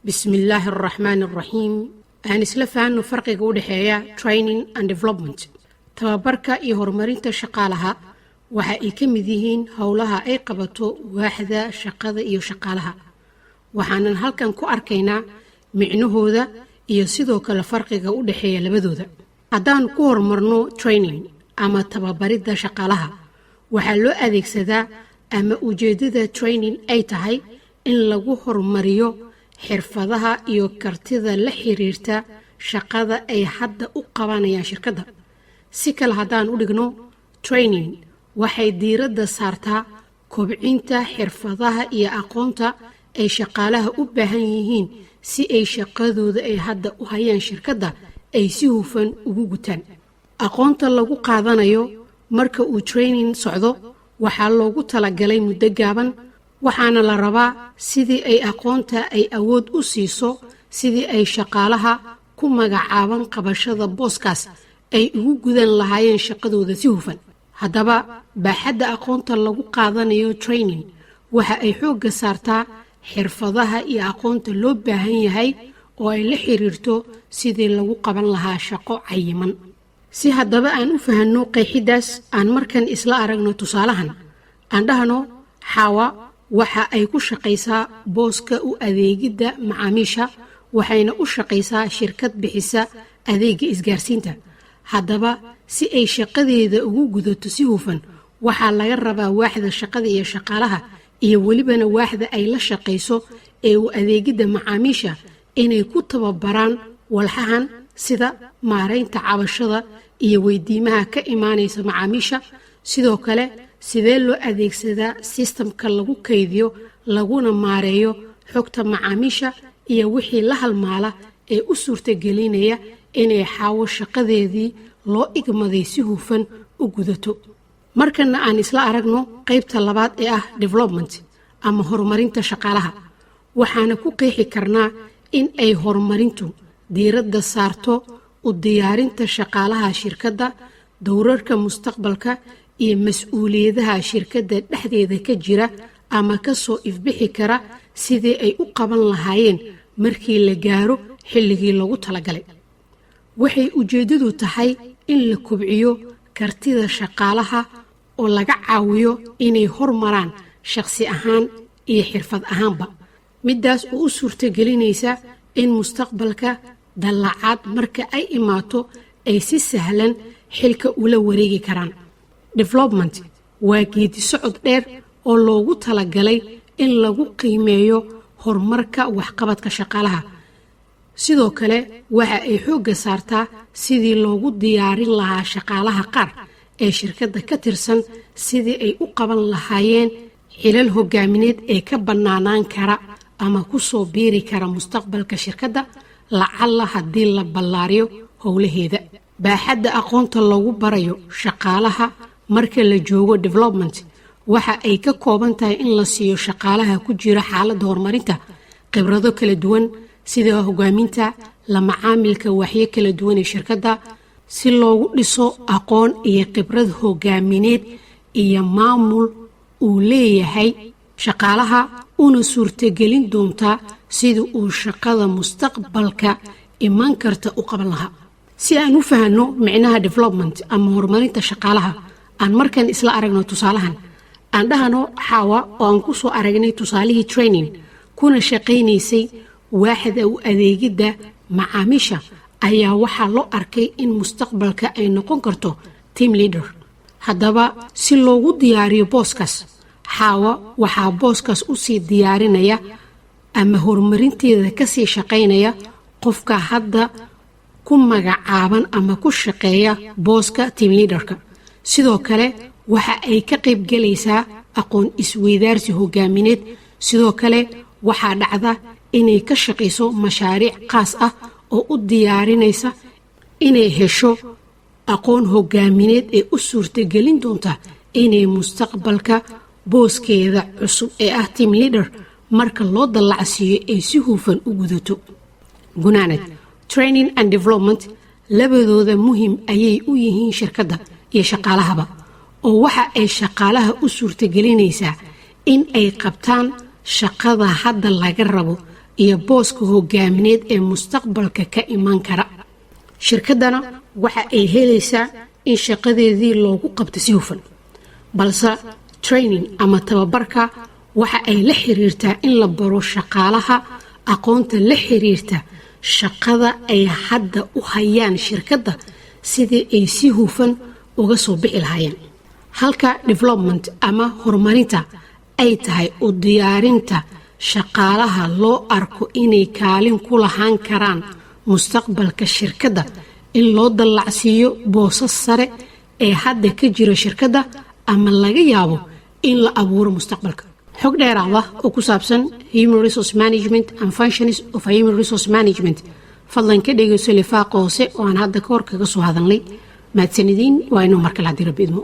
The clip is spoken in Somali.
Bismillaahi araxmaani araxiim. Aan isla fahanno farqiga u dhexeeya training and development. Tababarka iyo horumarinta shaqaalaha waxa ay ka mid yihiin howlaha ay qabato waaxda shaqada iyo shaqaalaha. Waxaanan halkan ku arkaynaa micnahooda iyo sidoo kale farqiga u dhexeeya labadooda. Haddaan ku horumarno training ama tababaridda shaqaalaha, waxaa loo adeegsadaa ama ujeeddada training ay tahay in lagu horumariyo xirfadaha iyo kartida la xiriirta shaqada ay hadda u qabanayaan shirkadda. Si kale haddaan u dhigno, training waxay diiradda saartaa kobcinta xirfadaha iyo aqoonta ay shaqaalaha u baahan yihiin si ay shaqadooda ay hadda u hayaan shirkadda ay si hufan ugu gutaan. Aqoonta lagu qaadanayo marka uu training socdo waxaa loogu talagalay muddo gaaban, waxaana la rabaa sidii ay aqoonta ay awood u siiso sidii ay shaqaalaha ku magacaaban qabashada booskaas ay ugu gudan lahaayeen shaqadooda si hufan. Haddaba, baaxadda aqoonta lagu qaadanayo training waxa ay xoogga saartaa xirfadaha iyo aqoonta loo baahan yahay oo ay la xiriirto sidii lagu qaban lahaa shaqo cayiman. Si haddaba aan u fahanno qeexiddaas, aan markan isla aragno tusaalahan. Aan dhahno Xaawa waxa ay ku shaqaysaa booska u adeegidda macaamiisha, waxayna u shaqaysaa shirkad bixisa adeega isgaarsiinta. Haddaba, si ay shaqadeeda ugu gudato si hufan, waxaa laga rabaa waaxda shaqada iyo shaqaalaha iyo welibana waaxda ay la shaqayso ee u adeegidda macaamiisha inay ku tababaraan walxahan, sida maaraynta cabashada iyo weydiimaha ka imaanaysa macaamiisha, sidoo kale sidee loo adeegsadaa sistamka lagu kaydiyo laguna maareeyo xogta macaamiisha iyo wixii la halmaala ee u suurtagelinaya inay Xaawo shaqadeedii loo igmaday si hufan u gudato. Markana aan isla aragno qaybta labaad ee ah development ama horumarinta shaqaalaha. Waxaana ku qeexi karnaa in ay horumarintu diiradda saarto u diyaarinta shaqaalaha shirkadda dowrarka mustaqbalka iyo mas-uuliyadaha shirkadda dhexdeeda ka jira ama kasoo ifbixi kara, sidii ay u qaban lahaayeen markii la gaaro xilligii loogu talagalay. Waxay ujeeddadu tahay in la kobciyo kartida shaqaalaha oo laga caawiyo inay hormaraan shaqsi ahaan iyo xirfad ahaanba, middaas oo u suurtagelinaysa in mustaqbalka dallacaad marka ay imaato ay si sahlan xilka ula wareegi karaan. Development waa geedi socod dheer oo loogu talagalay in lagu qiimeeyo horumarka waxqabadka shaqaalaha. Sidoo kale waxa ay xoogga saartaa sidii loogu diyaarin lahaa shaqaalaha qaar ee shirkadda ka tirsan sidii ay u qaban lahaayeen xilal hogaamineed ee ka bannaanaan kara ama ku soo biiri kara mustaqbalka shirkadda, lacalla haddii la ballaariyo howlaheeda. Baaxadda aqoonta lagu barayo shaqaalaha marka la joogo development waxa ay ka kooban tahay in la siiyo shaqaalaha ku jira xaaladda horumarinta khibrado kala duwan, sida hogaaminta, la macaamilka waaxyo kala duwan ee shirkadda, si loogu dhiso aqoon iyo khibrad hogaamineed iyo maamul uu leeyahay shaqaalaha, una suurtagelin doontaa sida uu shaqada mustaqbalka iman karta u qaban lahaa. Si aan u fahanno micnaha development ama horumarinta shaqaalaha, aan markan isla aragno tusaalahan. Aan dhahano Xaawa oo aan ku soo aragnay tusaalihii training, kuna shaqaynaysay waaxda u adeegidda macaamiisha, ayaa waxaa loo arkay in mustaqbalka ay noqon karto team leader. Haddaba, si loogu diyaariyo booskaas, Xaawa waxaa booskaas usii diyaarinaya ama horumarinteeda kasii shaqaynaya qofka hadda ku magacaaban ama ku shaqeeya booska team leaderka. Sidoo kale waxa ay ka qayb galaysaa aqoon isweydaarsi hogaamineed. Sidoo kale waxaa dhacda inay ka shaqayso mashaariic qaas ah oo u diyaarinaysa inay hesho aqoon hogaamineed ee u suurtagelin doonta inay mustaqbalka booskeeda cusub ee ah team leader marka loo dallacsiiyo ay si hufan u gudato. Gunaanad, training and development labadooda muhim ayay u yihiin shirkadda iyo shaqaalahaba, oo waxa ay shaqaalaha u suurtagelinaysaa in ay qabtaan shaqada hadda laga rabo. Iyo booska hogaamineed ee mustaqbalka ka iman kara. Shirkaddana waxa ay helaysaa in shaqadeedii loogu qabto si hufan. Balse training ama tababarka waxa ay la xiriirtaa in la baro shaqaalaha aqoonta la xiriirta shaqada ay hadda u hayaan shirkadda, sidii ay si hufan uga soo bixi lahaayeen, halka development ama horumarinta ay tahay u diyaarinta shaqaalaha loo arko inay kaalin ku lahaan karaan mustaqbalka shirkadda, in loo dallacsiiyo boosas sare ee hadda ka jira shirkadda ama laga yaabo in la abuuro mustaqbalka. Xog dheeraada oo ku saabsan human resource management and functions of human resource management, fadlan ka dhegeyso lifaaqa hoose oo aan hadda ka hor kaga soo hadalnay. Mahadsanidin. Waa inuu markale haddii Rabbi idmo.